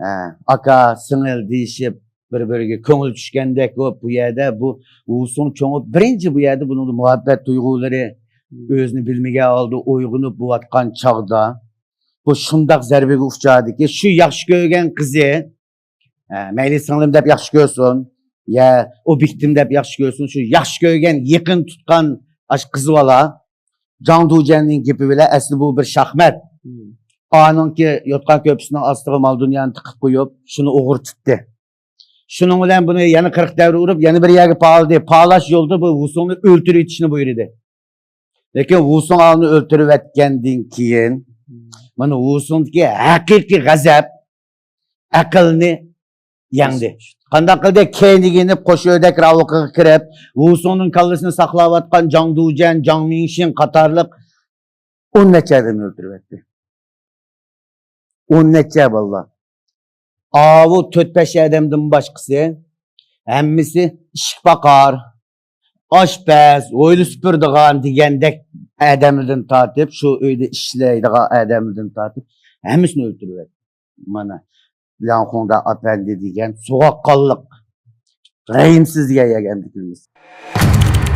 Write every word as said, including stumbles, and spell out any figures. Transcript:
ھە، ئاكا، سىڭىل دېيىشىپ، بىر-بىرىگە كۆڭۈل چۈشكەندەك بولۇپ، بۇ يەردە بۇ ۋۇسۇڭ چوڭىيىپ، بىرىنچى بۇ يەردە بۇنىڭدا مۇھەببەت تۇيغۇلىرى، ئۆزىنى بىلمىگەن ھالدا ئويغىنىپ بولۇۋاتقان چاغدا، بۇ شۇنداق زەربىگە ئۇچرىدىكى، شۇ ياخشى كۆرگەن قىزى، ھە، مەيلى سىڭلىم دەپ ياخشى كۆرسۇن، يا ئوبيېكتىم دەپ ياخشى كۆرسۇن، شۇ ياخشى كۆرگەن، يېقىن تۇتقان ئاشۇ قىز بالا جاڭ دۇجيەننىڭ گېپى بىلەن، ئەسلى بۇ بىر شاخمات. ئانىڭكى يوتقان كۆپىسىنىڭ ئاستىغا مال دۇنيانى تىقىپ قويۇپ، شۇنى ئوغرى تۇتتى. شۇنىڭ بىلەن بۇنى يەنە قىرىق دەۋرە ئۇرۇپ، يەنە بىر يەرگە پالاش دەپ، پالاش يولىدا بۇ ۋۇسۇڭنى ئۆلتۈرۈۋېتىشنى بۇيرۇدى. لېكىن ۋۇسۇڭ ئالنى ئۆلتۈرۈۋەتكەندىن كېيىن، مانا ۋۇسۇڭدىكى ھەقىقىي غەزەپ ئەقىلنى يەڭدى. قانداق قىلدى؟ كەينىگە يېنىپ، قوش ئۆردەك راۋىقىغا كىرىپ، ۋۇسۇڭنىڭ كاللىسىنى ساقلاۋاتقان جاڭ دۇجيەن، جاڭ مىڭشىن قاتارلىق ئون نەچچە ئادەمنى ئۆلتۈرۈۋەتتى. ئون نەچچە بالىلار. ئاۋۇ تۆت-بەش ئادەمدىن باشقىسى، ھەممىسى ئىشىك باقار، ئاشپەز، ھويلا سۈپۈرىدىغان دېگەندەك ئادەملىرىدىن تارتىپ، شۇ ئۆيدە ئىشلەيدىغان ئادەملىرىدىن تارتىپ، ھەممىسىنى ئۆلتۈرۈۋەتتى. مانا، لياڭخۇڭدا ئەپەندى دېگەن سوغۇققانلىق، رەھىمسىز دېگەن يەرگە ئەمدى كېلىمىز.